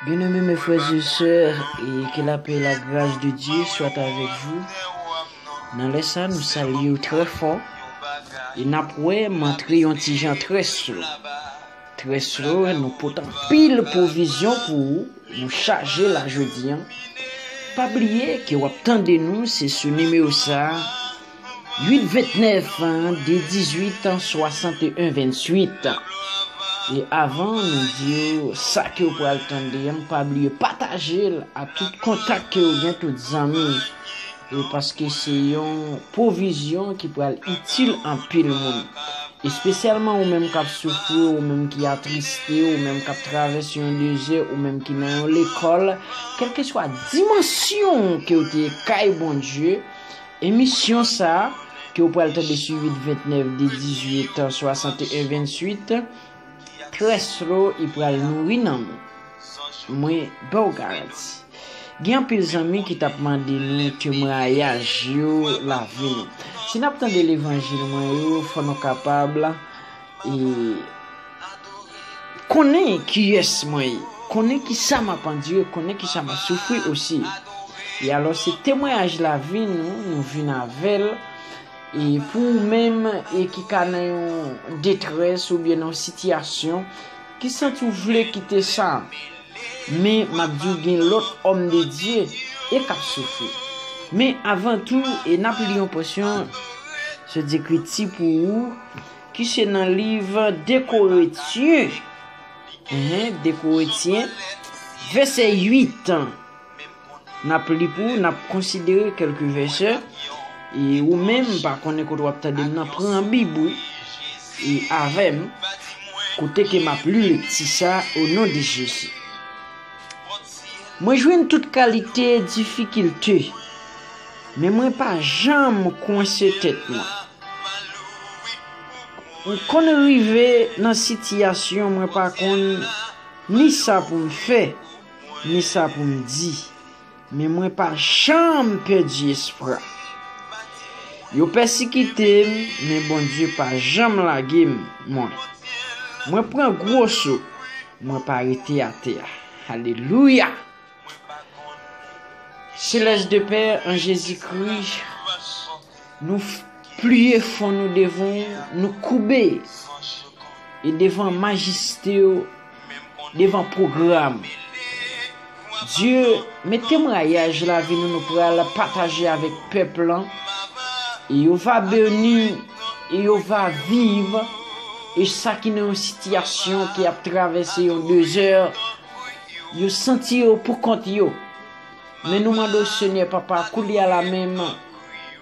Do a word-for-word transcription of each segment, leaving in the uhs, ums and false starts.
Bien-aimés, mes frères et sœurs, et que la paix et la grâce de Dieu soient avec vous. Nan lè sa, nou salye w trè fò. E n ap wè, m antre yon ti jan trè slow. Trè slow, nou pote anpil pwovizyon pou ou. Nou chaje la jodi an. Pa bliye ke w ap tande nou, se sou nimewo sa, uit vennèf, de dizuit, swasanteyen venntuit. E avan nou di w sa ke w pral tande an, pa bliye pataje l a tout kontak ke w gen, tout zanmi. E paske se yon pwovizyon ki pral itil anpil moun. Espesyalman ou menm k ap soufri, ou menm ki atriste, ou menm k ap travèse yon dezè, ou menm ki nan yon lekòl, kèlkeswa dimansyon ke w te ye kay Bondye, emisyon sa a, ke w pral tande sou uit vennèf, de dizuit, swasanteyen venntuit, trè slow, li pral nouri nanm ou. Mwen ba w garanti. Gen anpil zanmi ki t ap mande nou temwayaj yo lavi nou. Si n ap tande levanjil mwen yo, fò nou kapab, e, konnen kiyès mwen ye, konnen kisa m ap andire, konnen kisa m ap soufri osi. E alò, se temwayaj lavi nou, nou vin avè l. E pou ou menm, e ki ka nan yon detrès oubyen nan yon sitiyasyon, ki santi w vle kite sa, men m ap di w gen lòt òm de Dye e k ap soufri. Men avan tou, e n ap li yon pòsyon sot ekriti pou ou, ki se nan liv de Korentyen, enhen, de Korentyen, vèsè uit. N ap li pou ou, n ap konsidere kèlke vèsè. E ou menm, m pa konnen kote w ap tande m nan, pran Bib ou, e avè m, kote ke m ap li lekti sa, o non de Jezi. Mwen jwenn tout kalite difikilte, men mwen pa janm kwense tèt mwen. M konn rive nan sitiyasyon mwen pa konn ni sa pou m fè, ni sa pou m di. Men mwen pa janm pèdi espwa. Yo pèsikite m, men Bondye pa janm lage m, mwen. Mwen pran gwo so, mwen pa rete atè a. Alelouya! Selès de Pè an Jezikri, nou f-, pliye fon nou devan w, nou koube e devan majeste w, devan pwogram. Dye, men temwayaj lavi nou, nou pral pataje avèk pèp lan. E yo va beni, e yo va viv, e sa ki nan yon sitiyasyon ki ap travèse yon dezè, yo santi yo pou kont yo. Men nou mande w, Senyè Papa, koulye a la menm,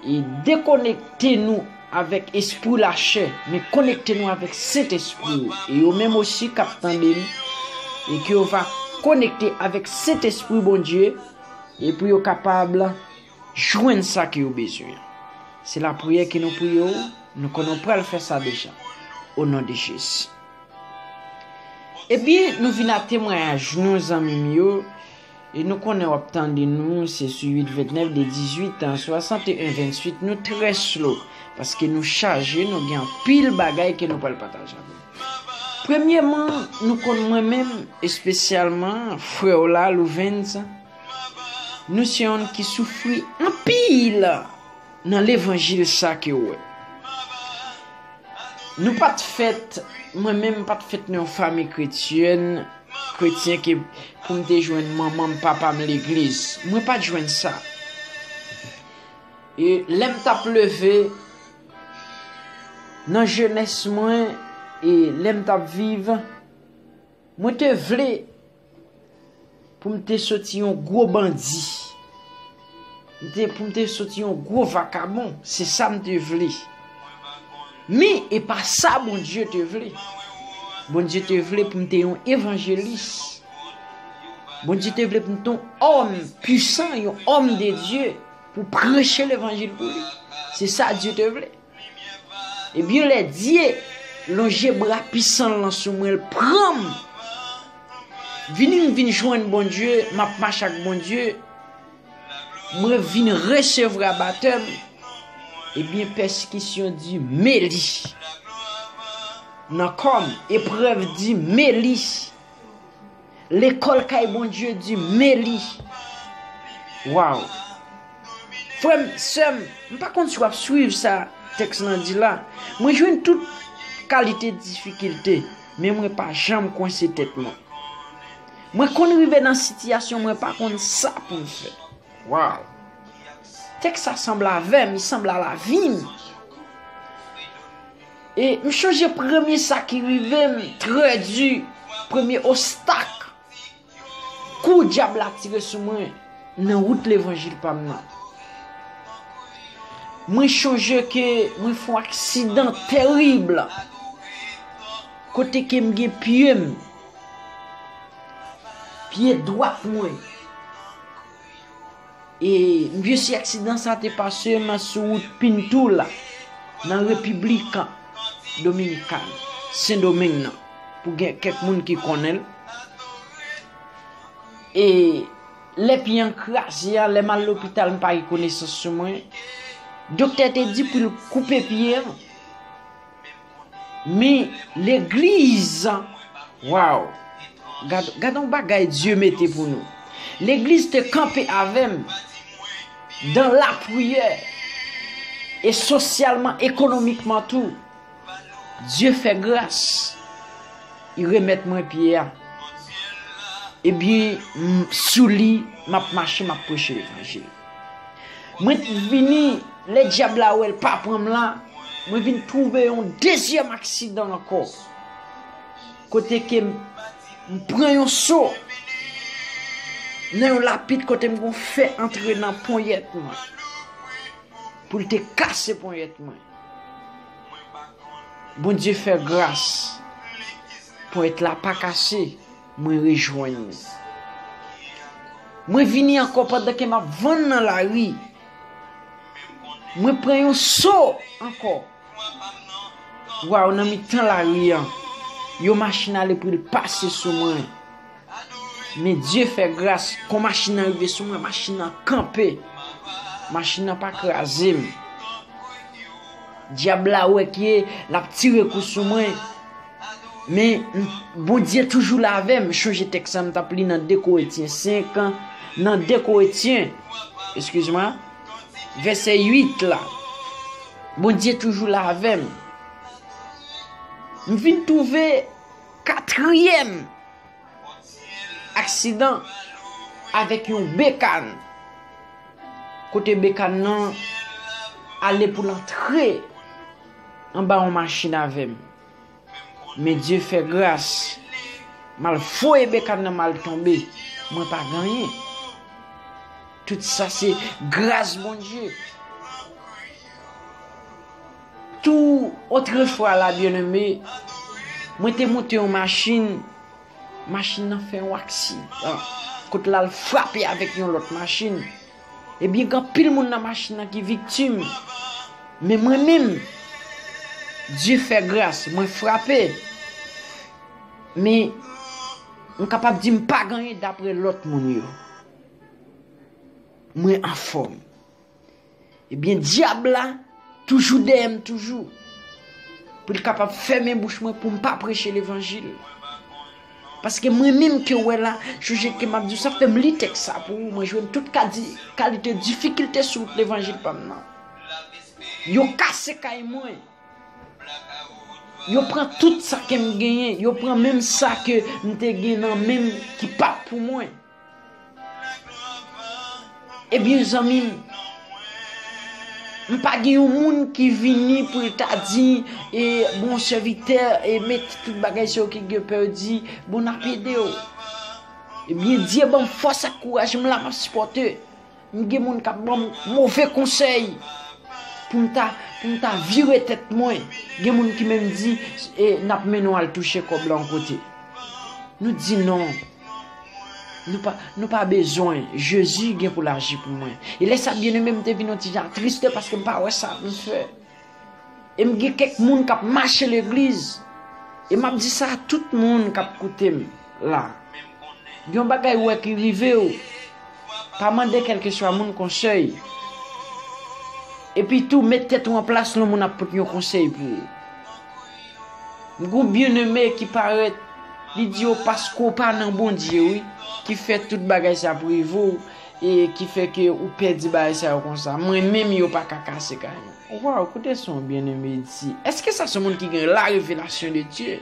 e dekonekte nou avèk espri lachè, men konekte nou avèk Sentespri w. E yo menm osi k ap tande m, e ke yo va konekte avèk Sentespri Bondye, e pou yo kapab jwenn sa ke yo bezwen. Se lapriyè ke nou priye w, nou konnen w pral fè sa deja. O non de Jezi. Ebyen, nou vin a temwayaj nou, zanmi m yo, e nou konnen w ap tande nou, se sou uit vennèf, de dizuit, swasanteyen venntuit, nou trè slow, paske nou chaje, nou gen anpil bagay ke nou pral pataje avè w. Premyèman, nou konn mwen menm, espesyalman frè w la, Louvens, nou se youn ki soufri anpil nan levanjil sa ke w wè. Nou pa t fèt, mwen menm m pa t fèt nan yon fanmi kretyèn, kretyen ke pou m te jwenn manman m, papa m legliz. Mwen pa t jwenn sa. E lè m t ap leve nan jenès mwen, e lè m t ap viv, mwen te vle pou m te soti yon gwo bandi. M te, pou m te soti yon gwo vakabon. Se sa m te vle. Men, e pa sa Bondye te vle. Bondye te vle pou m te yon evanjelis. Bondye te vle pou m te yon òm pwisan, yon òm de Dye, pou preche levanjil pou li. Se sa Dye te vle. Ebyen, lè Dye lonje bra pwisan l lan sou mwen, l pran m. Vini m vin jwenn Bondye, m ap mache ak Bondye, mwen vin resevwa batèm. Ebyen, pèsekisyon di meli nan kò m, eprèv di meli. Lekòl kay Bondye di, men li. Waw. Frè m, sè m, m pa konn si w ap swiv sa tèks lan di la. Mwen jwenn tout kalite difikilte, men mwen pa janm kwense tèt mwen. Mwen konn rive nan sitiyasyon mwen pa konn sa pou m fè. Waw. Tèks sa sanble avè m, li sanble a lavi m. E m chonje premye sa ki rive m, trè di, premye ostak, kou dyab la tire sou mwen nan wout levanjil pa m nan. Mwen chonje ke mwen fè yon aksidan terib, kote ke m gen pye m, pye dwat mwen. E m byen si aksidan sa te pase m sou wout Pintoul la, nan Repiblik Dominikàn, Sendomeng nan, pou gen kèk moun ki konnen l. E lè pye an kraze a, lè m al lopital, m pa gen konesans sou mwen. Doktè te di pou l koupe pye an. Men legliz, waw, gad, gad yon bagay Dye mete pou nou. Legliz te kanpe avè m dan lapriyè e sosyalman, ekonomikman tou. Dye fè gras, li remèt mwen pye a. Ebyen, m, sou li, m ap mache, m ap preche levanjil. Mwen t-, vini, lè dyab la wè l pa pran m la, mwen vin twouve yon dezyèm aksidan ankò. Kote ke m, m pran yon so nan yon lapid kote m gon fè antre nan ponyèt mwen. Pou l te kase ponyèt mwen. Bondye fè gras. Ponyèt la pa kase, mwen rejwenn li. Mwen vini ankò pandan ke m ap vann nan lari. Mwen pran yon so ankò. Waw, nan mitan lari an, yon machin ale pou l pase sou mwen. Men Dye fè gras, kon machin nan rive sou mwen, machin nan kanpe. Machin nan pa kraze m. Dyab la wè ke l ap tire kou sou mwen. Men, m, Bondye toujou la avè m. Chonje tèks la, m t ap li nan de Korentyen senk, nan de Korentyen, eskize mwa, vèsè uit la. Bondye toujou la avè m. M vin twouve katriyèm aksidan avèk yon bekàn. Kote bekàn nan ale pou l antre anba yon machin avè m. Men Dye fè gras, m al foye bekàn nan, m al tonbe. Mwen pa gen anyen. Tout sa se gras Bondye. Tou otrefwa la, byeneme, mwen te monte yon machin, machin nan fè yon aksidan, kote l al frape avèk yon lòt machin. Ebyen, gen anpil moun nan machin nan ki viktim. Men mwen menm, Dye fè gras, mwen frape. Men, m kapab di m pa gen anyen dapre lòt moun yo. Mwen anfòm. Ebyen, dyab la toujou dèyè m toujou. Pou l kapab fèmen bouch mwen pou m pa preche levanjil. Paske mwen menm ke w wè la, chonje ke m ap di w sa, fè m li tèks sa pou ou, mwen jwenn tout kadi-, kalite difikilte sou wout levanjil pa m nan. Yo kase kay mwen. Yo pran tout sa ke m genyen, yo pran menm sa ke m te gen nan men m ki pa t pou mwen. Ebyen, zanmi m, m pa gen yon moun ki vini pou l ta di, e, bon, sèvitè, e, mete tout bagay sa yo ki gen pè di, bon, n ap ede w. Ebyen, Dye ban m fòs ak kouraj, m la, m ap sipòte. M gen moun k ap ban m move konsèy pou m ta, pou m ta vire tèt mwen. Gen moun ki menm di, e, n ap mennen w al touche kòb la yon kote. Nou di non. Nou pa, nou pa bezwen. Jezi gen pou l aji pou mwen. E lè sa, byeneme, m te vin yon ti jan triste paske m pa wè sa pou m fè. E m gen kèk moun k ap mache legliz. E m ap di sa a tout moun k ap koute m la. Gen yon bagay ou wè ki rive w, pa mande kèlkeswa moun konsèy. Epi tou, met tèt ou an plas yon moun ap pote yon konsèy pou ou. M gen yon byeneme ki parèt Li di yo, "Paske w pa nan Bondye, wi, ki fè tout bagay sa ap rive w, e ki fè ke ou pèdi bagay sa yo konsa. Mwen menm, yo pa ka kase kay mwen." Waw, koute son, byeneme, di, èske sa se yon moun ki gen la revelasyon de Dye?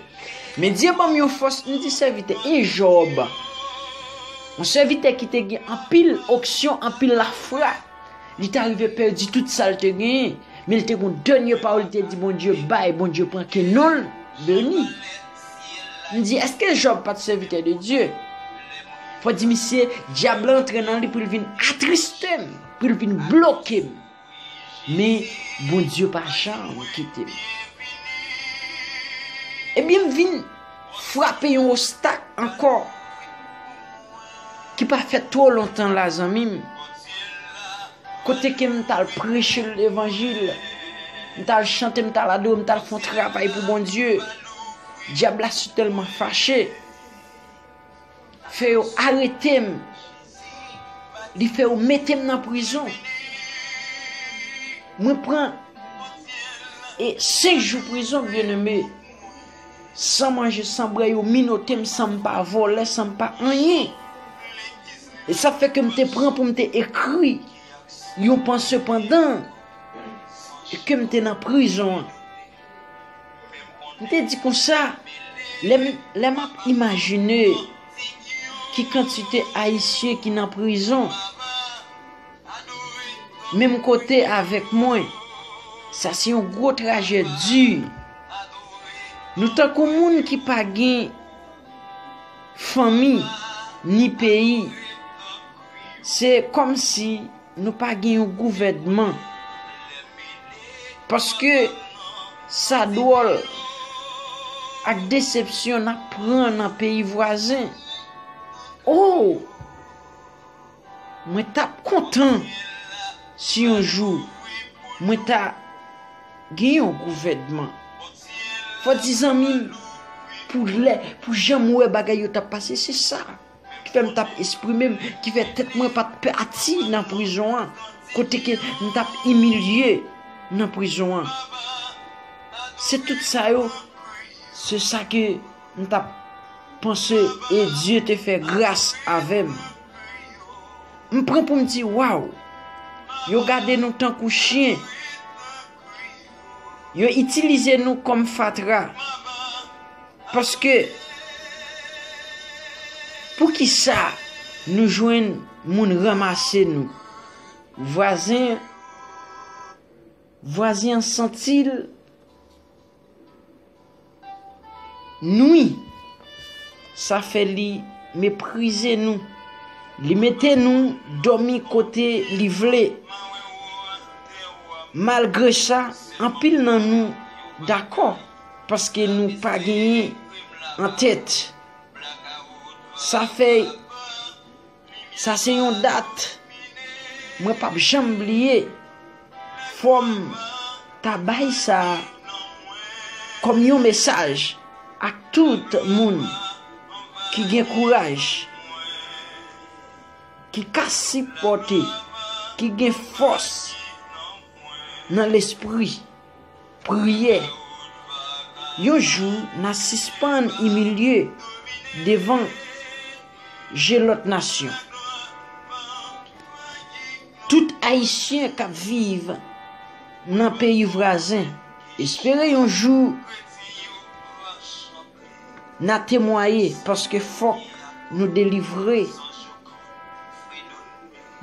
Men Dye ban m yon fòs, m di sèvitè, e Jòb? Yon sèvitè ki te gen anpil onksyon, anpil lafwa. Li ta rive pèdi tout sa l te genyen, men l te gon dènye pawòl, li te di, "Bondye bay, Bondye pran, ke non l beni." M di, èske Jòb pa t sèvitè de Dye? Fò di misye, dyab la antre nan li pou l vin atriste m, pou l vin bloke m. Men Bondye pa janm kite m. Ebyen, m vin frape yon ostak ankò ki pa fèt twò lontan la, zanmi m. Kote ke m t al preche levanjil, m t al chante, m t al adore, m t al fè yon travay pou Bondye. Dyab la sitèlman fache, fè yo arete m. Li fè yo mete m nan prizon. Mwen pran, e, senk jou prizon, byeneme. San manje, san bwè, yo minote m san m pa vòlè, san m pa anyen. E sa fè ke m te pran pou m te ekri yon panse pandan ke m te nan prizon an. M te di konsa, lè m, lè m ap imajine ki kantite Ayisyen ki nan prizon, menm kote avèk mwen, sa se yon gwo trajedi. Nou tankou moun ki pa gen fanmi ni peyi. Se kòmsi nou pa gen yon gouvènman. Paske sa dwòl ak desepsyon n ap pran nan peyi vwazen. Oh! Mwen t ap kontan si yon jou mwen ta gen yon gouvènman. Fò di zanmi m, pou lè, pou jan m wè bagay yo t ap pase, se sa ki fè m t ap esprime m, ki fè tèt mwen pa t pati nan prizon an, kote ke m t ap imilye nan prizon an. Se tout sa yo, se sa ke m t ap panse, e Dye te fè gras avè m. M pran pou m di, waw, yo gade nou tankou chen. Yo itilize nou kòm fatra. Paske, poukisa nou jwenn moun ranmase nou? Vwazen, vwazen an santi l nwi. Sa fè li meprize nou. Li mete nou dòmi kote li vle. Malgre sa, anpil nan nou dakò paske nou pa genyen antèt. Sa fè, sa se yon dat mwen p ap janm bliye. Fò m ta bay sa kòm yon mesaj ak tout moun ki gen kouraj, ki ka sipòte, ki gen fòs nan lespri. Priyè. Yon jou, n a sispann imilye devan je lòt nasyon. Tout Ayisyen k ap viv nan peyi vwazen, espere yon jou n a temwaye, paske fòk nou delivre.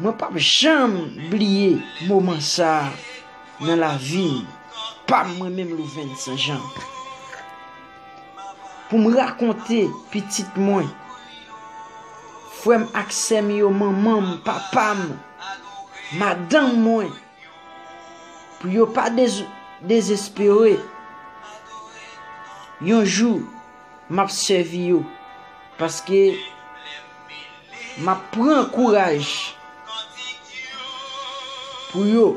Mwen p ap janm bliye moman sa a nan lavi m, pa m mwen menm Louvens Jean. Pou m rakonte pitit mwen, frè m ak sè m yo, manman m, papa m, madanm mwen, pou yo pa dez-, dezespere. Yon jou, m ap sèvi yo, paske m ap pran kouraj pou yo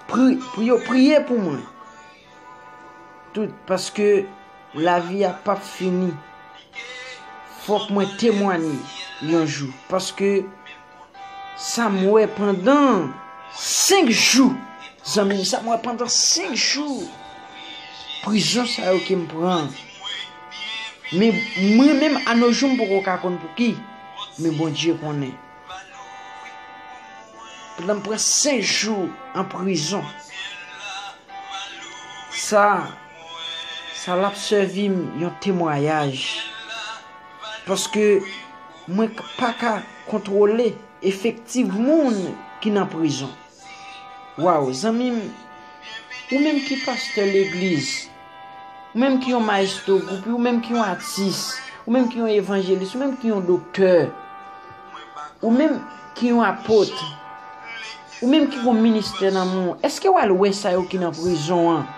pri-, pou yo priye pou mwen. Tout, paske lavi a p ap fini. Fòk mwen temwanye yon jou, paske sa m wè pandan senk jou, zanmi m, sa m wè pandan senk jou, prizon sa yo ke m pran, Men mwen menm, anojou, m poko ka konn pou ki, men Bondye konnen. Pandan m pran senk jou an prizon, sa, sa l ap sèvi m yon temwayaj. Paske mwen k-, pa ka kontwole efektif moun ki nan prizon. Waw, zanmi m, ou menm ki pastè legliz, ou menm ki yon mayestwo gwoup, ou menm ki yon atis, ou menm ki yon evanjelis, ou menm ki yon doktè, ou menm ki yon apot, ou menm ki gon ministè nan men w, èske w al wè sa yo ki nan prizon an?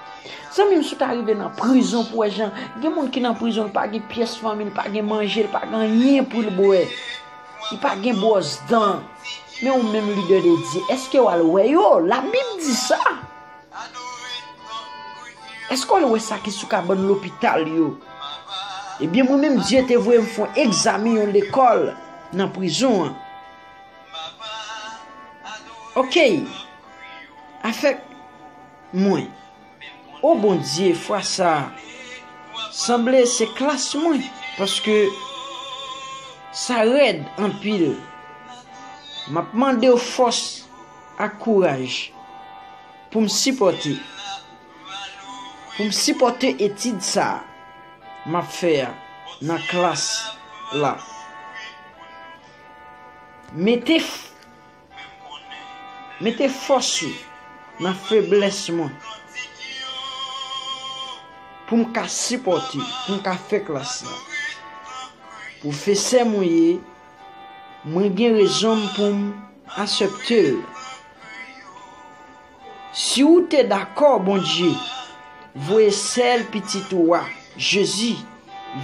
Zanmi m, si w ta rive nan prizon pou wè jan gen moun ki nan prizon, li pa gen pyès fanmi, li pa gen manje, li pa gen anyen pou l bwè, li pa gen bwòs dan. Men ou menm lidè de Dye, èske w al wè yo? Labib di sa. Èske w al wè sa ki sou kabann lopital yo? Ebyen, mwen menm, Dye te voye m fè yon egzamen, yon lekòl nan prizon an. Oke. Avèk mwen. O Bondye, fwa sa a, sanble se klas mwen, paske sa rèd anpil. M ap mande w fòs ak kouraj pou m sipòte, pou m sipòte etid sa a m ap fè a nan klas la. Mete f-, mete fòs ou nan feblès mwen pou m ka sipòte, pou m ka fè klas la. Pwofesè mwen ye, mwen gen rezon m pou m aksepte l. Si w te dakò Bondye voye sèl pitit ou a, Jezi,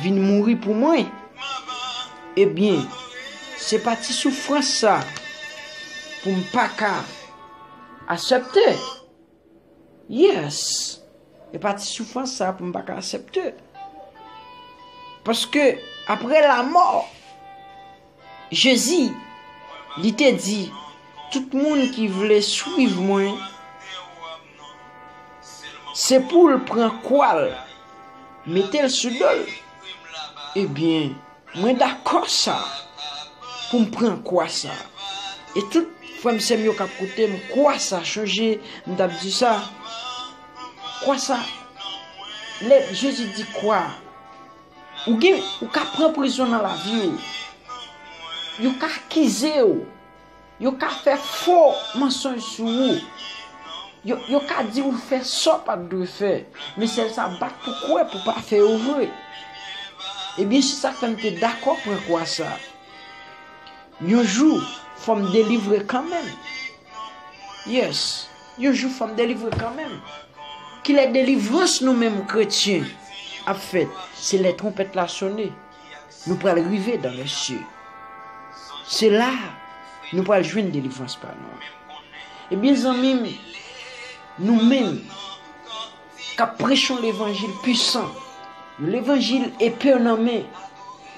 vin mouri pou mwen, ebyen, se pa ti soufrans sa pou m pa ka aksepte. Yes. E pa ti soufrans sa pou m pa ka aksepte. Paske apre lamò, Jezi, li te di, tout moun ki vle swiv mwen, se pou l pran kwa l, mete l sou do l. Ebyen, mwen dakò sa, pou m pran kwa sa. E tout frè m, sè m yo k ap koute m, kwa sa, chonje, m t ap di sa. Kwa sa, lè Jezi di kwa, ou gen, ou ka pran prizon nan lavi w. Yo ka akize w. Yo ka fè fo mansonj sou ou. Yo, yo ka di w fè sa w pa t dwe fè. Men sèl sa bat pou kwè pou pa fè yo vre. Ebyen, se sa k fè m te dakò pran kwa sa. Yon jou, fò m delivre kanmenm. Yes. Yon jou, fò m delivre kanmenm. Kilè delivrans nou menm kretyen ap fèt? Se lè twonpèt la sone. Nou pral rive dans les cieux. Se la nou pral jwenn delivrans pa nou an. Ebyen, zanmi m, nou menm k ap preche yon levanjil pwisan, yon levanjil epe nan men,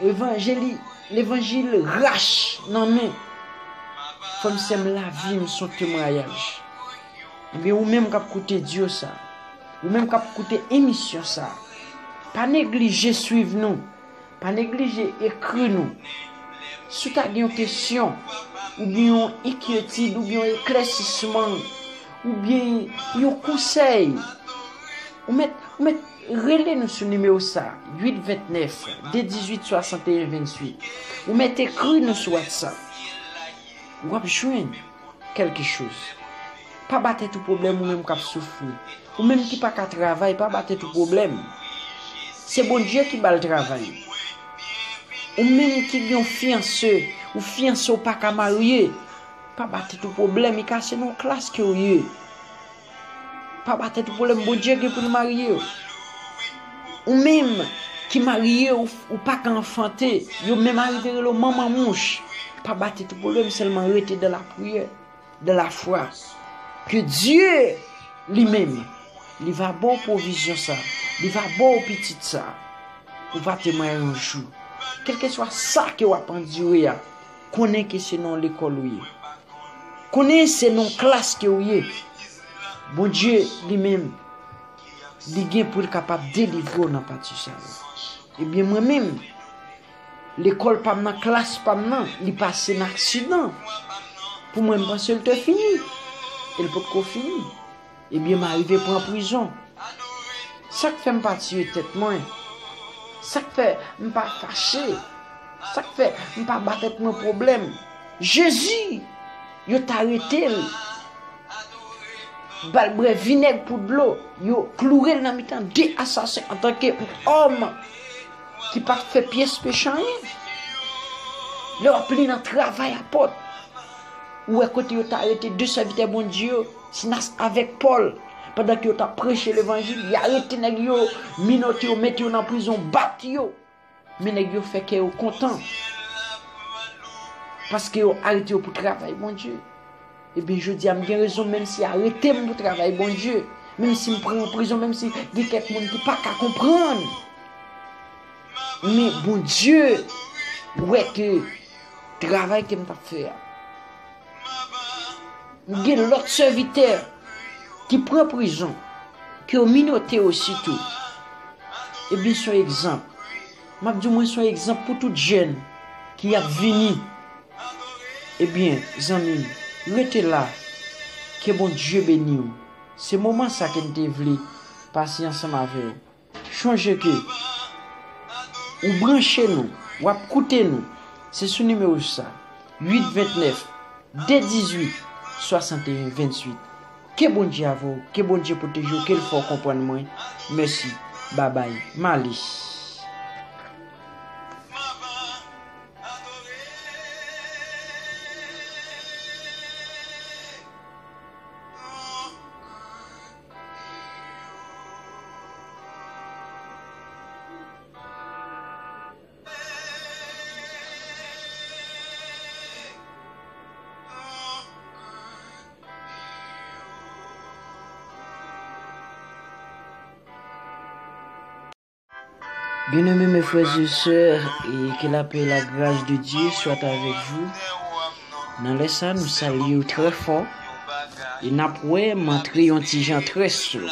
evanjeli-, levanjil rach nan men, frè m, sè m, lavi m se yon temwayaj. Ebyen, ou menm k ap koute odyo sa, ou menm k ap koute emisyon sa, pa neglije swiv nou. Pa neglije ekri nou. Si w ta gen yon kesyon, oubyen yon enkyetid, oubyen yon eklèsisman, oubyen yon konsèy, ou mèt, ou mèt rele nou sou nimewo sa, uit ventnèf, de dizuit, swasanteyen, venntuit. Ou mèt ekri nou sou WhatsApp. W ap jwenn kèlke choz. Pa ba tèt ou pwoblèm, ou menm k ap soufri. Ou menm ki pa ka travay, pa ba tèt ou pwoblèm. Se Bondye ki ba l travay. Ou menm ki gen yon fiyanse, ou fiyanse, ou pa ka marye, pa ba tèt ou pwoblèm, e ka se nan yon klas ke w ye. Pa ba tèt ou pwoblèm, Bondye gen pou l marye w. Ou menm ki marye, ou, ou pa ka anfante, yo menm arive rele w manman mouch. Pa ba tèt ou pwoblèm, sèlman rete dans la prière, dans la foi. Ke Dye, li menm, li va ba w pwovizyon sa, li va ba w pitit sa. Ou va temwaye yon jou. Kèlkeswa sa ke w ap andire a, konnen ke se nan yon lekòl ou ye. Konnen se nan yon klas ke w ye. Bondye, li menm, li gen pou l kapab delivre w nan pati sa yo. Ebyen, mwen menm, lekòl pa m nan, klas pa m nan, li pase nan aksidan. Pou mwen, m panse l te fini. E l potko fini. Ebyen, m arive pran prizon. Sa k fè m pa tiye tèt mwen? Sa k fè m pa fache? Sa k fè m pa ba tèt mwen pwoblèm? Jezi, yo t arete l. Ba l bwè vinèg pou dlo. Yo kloure l nan mitan de asasen antanke yon òm ki pa t fè pyès peche anyen. Lè w ap li nan Travay Apot, ou wè kote yo t arete de sèvitè Bondye yo, Silas avèk Pòl, pandan ke yo t ap preche levanjil, y arete nèg yo, minote yo, mete yo nan prizon, bat yo. Men nèg yo fè kè yo kontan. Paske yo arete yo pou travay Bondye. Ebyen, jodi a, m gen rezon, menm si arete m pou travay Bondye, menm si m pran prizon, menm si gen kèk moun ki pa ka konprann. Men Bondye wè ke travay ke m t ap fè a. M gen lòt sèvitè ki pran prizon, ke yo minote yo sitou. Ebyen, se yon egzanp. M ap di w, mwen, se yon egzanp pou tout jèn ki ap vini. Ebyen, zanmi m, rete la. Ke Bondye beni w. Se moman sa ke m te vle pase ansanm avè w. Chonje ke ou branche nou, w ap koute nou. Se sou nimewo sa, uit vennèf, de dizuit, swasanteyen venntuit. Ke Bondye avè w, ke Bondye pwoteje w, ke l fè w konprann mwen. Mèsi, babay, m ale. Bien-aimés, mes frères et sœurs, et que la paix et la grâce de Dieu soient avec vous. Nan lè sa, nou salye w trè fò. E n ap wè m antre yon ti jan trè slow.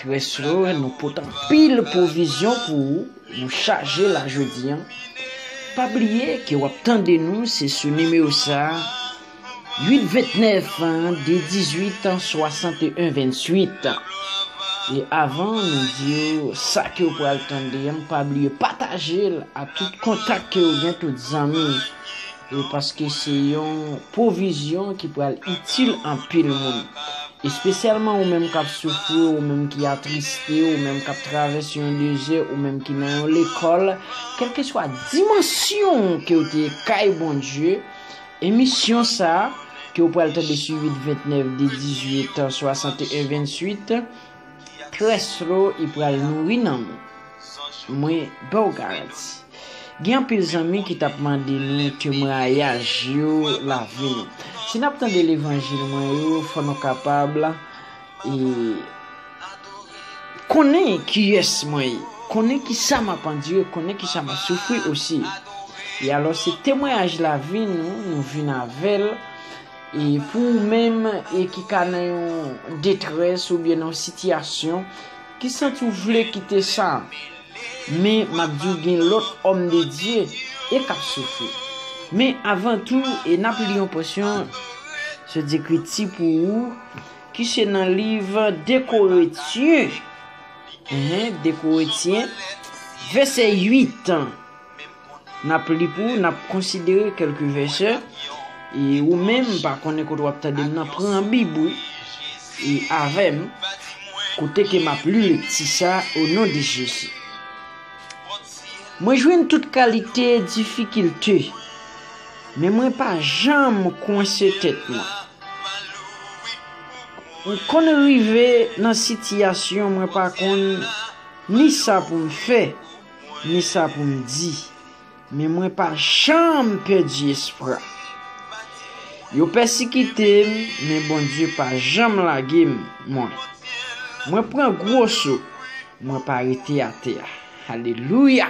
Trè slow, nou pote anpil pwovizyon pou ou, nou chaje la jodi a. Pa bliye ke w ap tande nou, se sou nimewo sa, uit vennèf, de dizuit, swasanteyen venntuit. E avan nou di w sa ke w pral tande a, pa bliye pataje l a tout kontak ke w gen, tout zanmi. E paske se yon pwovizyon ki pral itil anpil moun. Espesyalman ou menm k ap soufri, ou menm ki atriste, ou menm k ap travèse yon dezè, ou menm ki nan yon lekòl, kèlkeswa dimansyon ke w te ye kay Bondye, emisyon sa a, ke w pral tande sou uit vennèf, de dizuit, swasanteyen venntuit, trè slow, li pral nouri nanm ou. Mwen ba w garanti. Gen anpil zanmi ki t ap mande nou temwayaj yo, lavi nou. Si n ap tande levanjil mwen yo, fò nou kapab, e, konnen kiyès mwen ye, konnen kisa m ap andire, konnen kisa m ap soufri osi. E alò, se temwayaj lavi nou, nou vin avè l. E pou ou menm, e ki ka nan yon detrès oubyen nan yon sitiyasyon, ki santi w vle kite sa, men m ap di w gen lòt òm de Dye e k ap soufri. Men avan tou, e n ap li yon pòsyon sot ekriti pou ou, ki se nan liv de Korentyen, enhen, de Korentyen, vèsè uit. N ap li pou ou, n ap konsidere kèlke vèsè. E ou menm, m pa konnen kote w ap tande m nan, pran Bib ou, e avè m, kote ke m ap li lekti sa, o non de Jezi. Mwen jwenn tout kalite difikilte, men mwen pa janm kwense tèt mwen. M konn rive nan sitiyasyon mwen pa konn ni sa pou m fè, ni sa pou m di, men mwen pa janm pèdi espwa. Yo pèsikite m, men Bondye pa janm lage m, mwen. Mwen pran gwo so, mwen pa rete atè. Alelouya!